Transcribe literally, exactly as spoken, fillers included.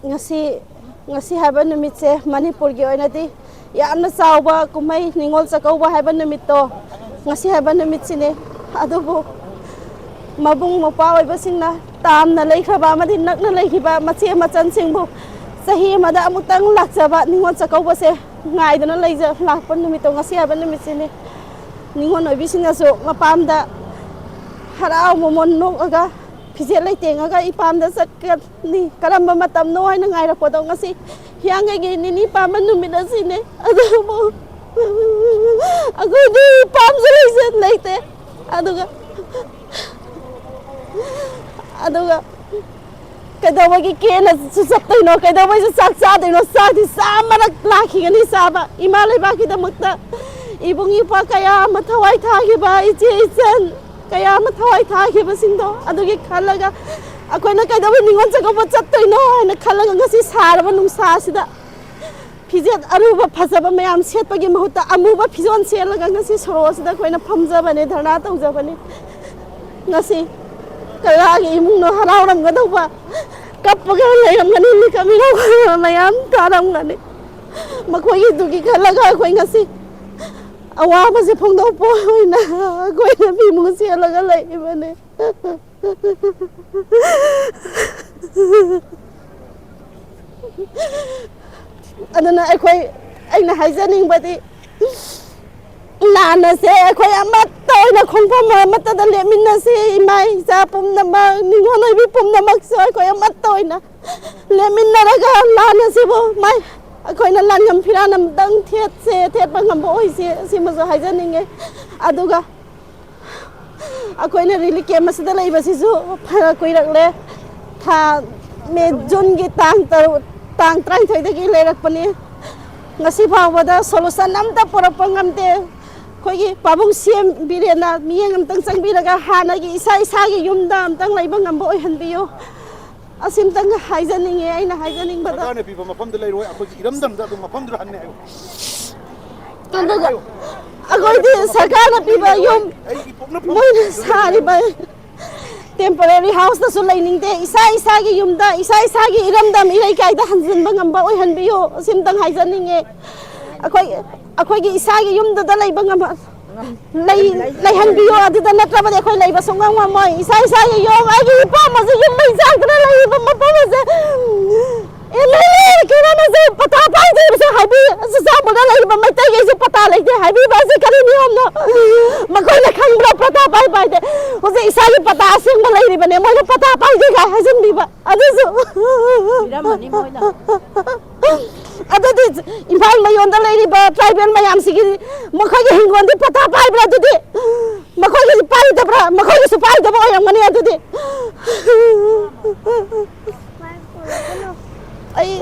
ꯉꯁꯤ, ꯉꯁꯤ ꯍꯥꯏꯕ ꯅꯨꯃꯤꯠꯁꯦ ꯃꯅꯤꯄꯨꯔꯒꯤ ꯑꯣꯏꯅꯗꯤ ꯌꯥꯝꯅ ꯆꯥꯎꯕ ꯀꯨꯝꯍꯩ, ꯅꯤꯉꯣꯜ ꯆꯥꯛꯀꯧꯕ ꯍꯥꯏꯕ ꯅꯨꯃꯤꯠꯇꯣ, ꯉꯁꯤ ꯍꯥꯏꯕ ꯅꯨꯃꯤꯠꯁꯤꯅꯤ꯫ ꯑꯗꯨꯕꯨ ꯃꯕꯨꯡ ꯃꯧꯄ꯭ꯋꯥ ꯑꯣꯏꯕꯁꯤꯡꯅ ꯇꯥꯝꯅ ꯂꯩꯈ꯭ꯔꯕ ꯑꯃꯗꯤ ꯅꯛꯅ ꯂꯩꯈꯤꯕ ꯃꯆꯦ ꯃꯆꯟꯁꯤꯡꯕꯨ ꯆꯍꯤ ꯑꯃꯗ ꯑꯃꯨꯛꯇꯪ ꯂꯥꯛꯆꯕ ꯅꯤꯉꯣꯜ ꯆꯥꯛꯀꯧꯕꯁꯦ ꯉꯥꯏꯗꯨꯅ ꯂꯩꯖ-, ꯂꯥꯛꯄ ꯅꯨꯃꯤꯠꯇꯣ ꯉꯁꯤ ꯍꯥꯏꯕ ꯅꯨꯃꯤꯠꯁꯤꯅꯤ꯫ ꯅꯤꯉꯣꯜ ꯑꯣꯏꯕꯤꯁꯤꯡꯅꯁꯨ ꯃꯄꯥꯝꯗ ꯍꯔꯥꯎ ꯃꯃꯣꯟ ꯅꯣꯛꯑꯒ ꯐꯤꯖꯦꯠ ꯂꯩꯇꯦꯡꯉꯒ ꯏꯄꯥꯝꯗ ꯆꯠꯀꯅꯤ꯫ ꯀꯔꯝꯕ ꯃꯇꯝꯅꯣ ꯍꯥꯏꯅ ꯉꯥꯏꯔꯛꯄꯗꯣ ꯉꯁꯤ ꯍꯤꯌꯥꯡꯒꯩꯒꯤ ꯅꯤꯅꯤ ꯄꯥꯟꯕ ꯅꯨꯃꯤꯠ ꯑꯁꯤꯅꯤ꯫ ꯑꯗꯨꯕꯨ ꯑꯩꯈꯣꯏꯗꯤ ꯄꯥꯝꯖ ꯂꯩꯁꯦ ꯂꯩꯇꯦ꯫ ꯑꯗꯨꯒ, ꯑꯗꯨꯒ ꯀꯩꯗꯧꯕꯒꯤ ꯀꯦꯅꯁꯨ ꯆꯠꯇꯣꯏꯅꯣ? ꯀꯩꯗꯧꯕꯩꯁꯨ ꯆꯥꯛ ꯆꯥꯗꯣꯏꯅꯣ? ꯆꯥꯛꯇꯤ ꯆꯥꯃꯔꯛ ꯂꯥꯛꯈꯤꯒꯅꯤ ꯆꯥꯕ꯫ ꯏꯃꯥ ꯂꯩꯕꯥꯛꯀꯤꯗꯃꯛꯇ ꯏꯕꯨꯡ ꯏꯄ꯭ꯋꯥ ꯀꯌꯥ ꯑꯃ ꯊꯋꯥꯏ ꯊꯥꯈꯤꯕ, ꯏꯆꯦ ꯏꯆꯟ ꯀꯌꯥ ꯑꯃ ꯊꯋꯥꯏ ꯊꯥꯈꯤꯕꯁꯤꯡꯗꯣ, ꯑꯗꯨꯒꯤ ꯈꯜꯂꯒ ꯑꯩꯈꯣꯏꯅ ꯀꯩꯗꯧꯕꯩ ꯅꯤꯉꯣꯜ ꯆꯥꯛꯀꯧꯕ ꯆꯠꯇꯣꯏꯅꯣ ꯍꯥꯏꯅ ꯈꯜꯂꯒ ꯉꯁꯤ ꯁꯥꯔꯕ ꯅꯨꯡꯁꯥꯁꯤꯗ ꯐꯤꯖꯦꯠ ꯑꯔꯨꯕ ꯐꯖꯕ ꯃꯌꯥꯝ ꯁꯦꯠꯄꯒꯤ ꯃꯍꯨꯠꯇ ꯑꯃꯨꯕ ꯐꯤꯖꯣꯜ ꯁꯦꯠꯂꯒ ꯉꯁꯤ ꯁꯣꯔꯣꯛ ꯑꯁꯤꯗ ꯑꯩꯈꯣꯏꯅ ꯐꯝꯖꯕꯅꯦ, ꯙꯔꯅꯥ ꯇꯧꯖꯕꯅꯦ꯫ ꯉꯁꯤ ꯀꯌꯥꯒꯤ ꯏꯃꯨꯡꯅꯣ ꯍꯔꯥꯎꯔꯝꯒꯗꯧꯕ, ꯀꯞꯄꯒ ꯂꯩꯔꯝꯒꯅꯤ, ꯃꯤꯀꯞ ꯃꯤꯔꯥꯎ ꯃꯌꯥꯝ ꯇꯥꯔꯝꯒꯅꯤ꯫ ꯃꯈꯣꯏꯒꯤꯗꯨꯒꯤ ꯈꯜꯂꯒ ꯑꯩꯈꯣꯏ ꯉꯁꯤ ꯑꯋꯥꯕꯁꯦ ꯐꯣꯡꯗꯣꯛꯄ ꯑꯣꯏꯅ ꯑꯩꯈꯣꯏꯅ ꯐꯤꯃꯨꯡ ꯁꯦꯠꯂꯒ ꯂꯩꯔꯤꯕꯅꯦ꯫ ꯑꯗꯨꯅ ꯑꯩꯈꯣꯏ, ꯑꯩꯅ ꯍꯥꯏꯖꯅꯤꯡꯕꯗꯤ, ꯂꯥꯟ ꯑꯁꯦ ꯑꯩꯈꯣꯏ ꯑꯃꯠꯇ ꯑꯣꯏꯅ ꯈꯣꯡꯐꯝ ꯑꯃꯠꯇꯗ ꯂꯦꯞꯃꯤꯟꯅꯁꯤ꯫ ꯏꯃꯥ ꯏꯆꯥ ꯄꯨꯝꯅꯃꯛ, ꯅꯤꯉꯣꯜ ꯑꯣꯏꯕꯤ ꯄꯨꯝꯅꯃꯛꯁꯨ ꯑꯩꯈꯣꯏ ꯑꯃꯠꯇ ꯑꯣꯏꯅ ꯂꯦꯞꯃꯤꯟꯅꯔꯒ ꯂꯥꯟ ꯑꯁꯤꯕꯨ ꯃꯥꯏ, ꯑꯩꯈꯣꯏꯅ ꯂꯥꯟꯉꯝ ꯐꯤꯔꯥꯟ ꯑꯃꯇꯪ ꯊꯦꯠꯁꯦ, ꯊꯦꯠꯄ ꯉꯝꯕ ꯑꯣꯏꯁꯦ, ꯁꯤꯃꯁꯨ ꯍꯥꯏꯖꯅꯤꯡꯉꯦ꯫ ꯑꯗꯨꯒ ꯑꯩꯈꯣꯏꯅ ꯔꯤꯂꯤꯐ ꯀꯦꯝ ꯑꯁꯤꯗ ꯂꯩꯕꯁꯤꯁꯨ ꯐꯅ ꯀꯨꯏꯔꯛꯂꯦ꯫ ꯊꯥ ꯃꯦ, ꯖꯨꯟꯒꯤ ꯇꯥꯡ ꯇꯔꯨꯛ, ꯇꯥꯡ ꯇꯔꯥꯅꯤꯊꯣꯏꯗꯒꯤ ꯂꯩꯔꯛꯄꯅꯤ꯫ ꯉꯁꯤ ꯐꯥꯎꯕꯗ ꯁꯣꯂꯨꯁꯟ ꯑꯝꯇ ꯄꯨꯔꯛꯄ ꯉꯝꯗꯦ꯫ ꯑꯩꯈꯣꯏꯒꯤ ꯄꯥꯕꯨꯡ ꯁꯤ ꯑꯦꯝ ꯕꯤꯔꯦꯟꯅ ꯃꯤꯠꯌꯦꯡ ꯑꯝꯇꯪ ꯆꯪꯕꯤꯔꯒ ꯍꯥꯟꯅꯒꯤ ꯏꯁꯥ ꯏꯁꯥꯒꯤ ꯌꯨꯝꯗ ꯑꯝꯇꯪ ꯂꯩꯕ ꯉꯝꯕ ꯑꯣꯏꯍꯟꯕꯤꯌꯨ꯫ ꯑꯁꯤꯝꯇꯪ ꯍꯥꯏꯖꯅꯤꯡꯉꯦ ꯑꯩꯅ ꯍꯥꯏꯖꯅꯤꯡꯕꯗ꯫ ꯁꯔꯀꯥꯔꯅ ꯄꯤꯕ ꯃꯐꯝꯗ ꯂꯩꯔꯣꯏ, ꯑꯩꯈꯣꯏꯒꯤ ꯏꯔꯝꯗꯝꯗ ꯑꯗꯨꯝ ꯃꯐꯝꯗꯨꯗ ꯍꯟꯅꯤ ꯍꯥꯏꯌꯨ꯫ ꯑꯗꯨꯒ ꯑꯩꯈꯣꯏꯗꯤ ꯁꯔꯀꯥꯔꯅ ꯄꯤꯕ ꯌꯨꯝ, ꯑꯩꯒꯤ ꯄꯣꯛꯅꯐꯝ ꯃꯣꯏꯅ ꯁꯥꯔꯤꯕ Temporary house ꯇꯁꯨ ꯂꯩꯅꯤꯡꯗꯦ, ꯏꯁꯥ ꯏꯁꯥꯒꯤ ꯌꯨꯝꯗ, ꯏꯁꯥ ꯏꯁꯥꯒꯤ ꯏꯔꯝꯗꯝ ꯏꯔꯩꯀꯥꯏꯗ ꯍꯟꯖꯤꯟꯕ ꯉꯝꯕ ꯑꯣꯏꯍꯟꯕꯤꯌꯨ꯫ ꯁꯤꯝꯇꯪ ꯍꯥꯏꯖꯅꯤꯡꯉꯦ꯫ ꯑꯩꯈꯣꯏ, ꯑꯩꯈꯣꯏꯒꯤ ꯏꯁꯥꯒꯤ ꯌꯨꯝꯗꯨꯗ ꯂꯩꯕ ꯉꯝꯕ, ꯂꯩ-, ꯂꯩꯍꯟꯕꯤꯌꯨ꯫ ꯑꯗꯨꯗ ꯅꯠꯇ꯭ꯔꯕꯗꯤ ꯑꯩꯈꯣꯏ ꯂꯩꯕ ꯁꯨꯡꯉꯝ ꯉꯝꯃꯣꯏ꯫ ꯏꯁꯥ ꯏꯁꯥꯒꯤ ꯌꯨꯝ, ꯑꯩꯒꯤ ꯏꯄꯥꯝ ꯑꯁꯤ ꯌꯨꯝ ꯃꯩ ꯆꯥꯛꯇꯅ ꯂꯩꯔꯤꯕ ꯃꯐꯝ ꯑꯁꯦ ꯑꯦꯝ ꯑꯦꯜ ꯑꯦ ꯀꯩꯅꯣꯅꯁꯨ ꯄꯇꯥ ꯄꯥꯏꯗꯦꯕꯁꯨ ꯍꯥꯏꯕꯤ, ꯆꯨꯔꯆꯥꯟꯄꯨꯔꯗ ꯂꯩꯔꯤꯕ ꯃꯩꯇꯩꯈꯩꯁꯨ ꯄꯇꯥ ꯂꯩꯇꯦ ꯍꯥꯏꯕꯤꯕ ꯑꯁꯤ ꯀꯔꯤ ꯅꯤꯌꯣꯝꯅꯣ? ꯃꯈꯣꯏꯅ ꯈꯪꯕ꯭ꯔꯥ ꯄꯇꯥ ꯄꯥꯏ ꯄꯥꯏꯗꯦ? ꯍꯧꯖꯤꯛ ꯏꯁꯥꯒꯤ ꯄꯇꯥ ꯑꯁꯦꯡꯕ ꯂꯩꯔꯤꯕꯅꯦ, ꯃꯣꯏꯅ ꯄꯇꯥ ꯄꯥꯏꯗꯦ ꯀꯥꯏ ꯍꯥꯏꯖꯤꯟꯕꯤꯕ ꯑꯗꯨꯁꯨ꯫ ꯄꯤꯔꯝꯃꯅꯤ ꯃꯣꯏꯅ꯫ ꯑꯗꯨꯗꯤ ꯏꯝꯐꯥꯜ ꯃꯌꯣꯟꯗ ꯂꯩꯔꯤꯕ ꯇ꯭ꯔꯥꯏꯕꯦꯜ ꯃꯌꯥꯝꯁꯤꯒꯤ ꯃꯈꯣꯏꯒꯤ ꯍꯤꯡꯒꯣꯜꯗꯤ ꯄꯇꯥ ꯄꯥꯏꯕ꯭ꯔꯥ ꯑꯗꯨꯗꯤ? ꯃꯈꯣꯏꯒꯤꯁꯨ ꯄꯥꯏꯗꯕ꯭ꯔꯥ? ꯃꯈꯣꯏꯒꯤꯁꯨ ꯄꯥꯏꯗꯕ ꯑꯣꯏꯔꯝꯒꯅꯤ ꯑꯗꯨꯗꯤ꯫ ꯑꯩ